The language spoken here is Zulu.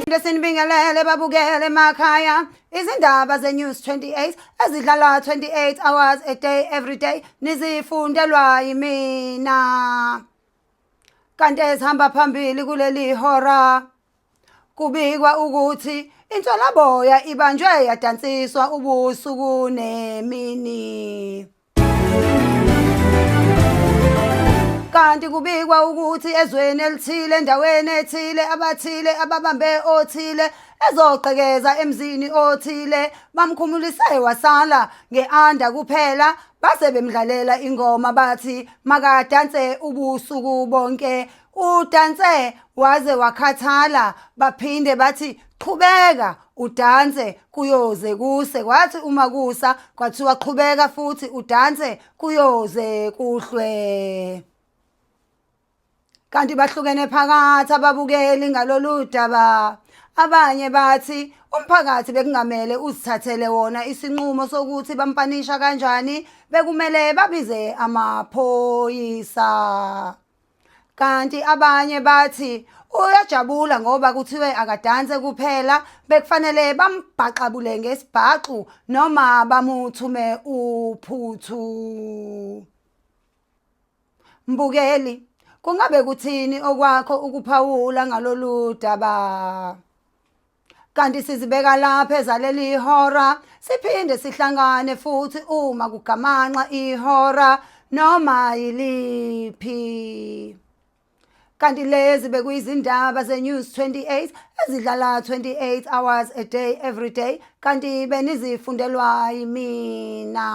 Siphinde sinibingelele babukele emakhaya izindaba ze-News 28 ezidlala 28 hours a day every day nizifundelwa yimina. Kanti ezihamba phambili kuleli hora kubikwa ukuthi inswelaboya ibanjwe yadansiswa ubusuku nemini. Kanti kubikwa ukuthi ezweni elithile endaweni ethile abathile ababambe othile ezogqekeza emzini othile bamkhumulise wasala nge-anda kuphela base bemdlalela ingoma bathi makadanse ubusuku bonke udanse waze wakhathala baphinde bathi qhubeka udanse kuyoze kuse kwathi uma kusa kwathiwa qhubeka futhi udanse kuyoze kuhlwe kanti bahlukene phakathi ababukeli ngalolu daba abanye bathi umphakathi bekungamele uzithathele wona isinqumo sokuthi bampanisha kanjani bekumele babize amaphoyisa Kanti abanye bathi uyajabula ngoba kuthiwe akadanse kuphela bekufanele bambhaxabule ngesibhaxu noma bamuthume uphuthu. Mbukeli, kungabe kuthini okwakho ukuphawula ngalolu daba? Kanti sizibeka lapha ezaleli hora siphinde sihlangane futhi uma kugamanxa ihora noma yiliphi. Kanti lezi bekuyizindaba ze-News 28 ezidlala 28 hours a day every day kanti benizifundelwa yimina.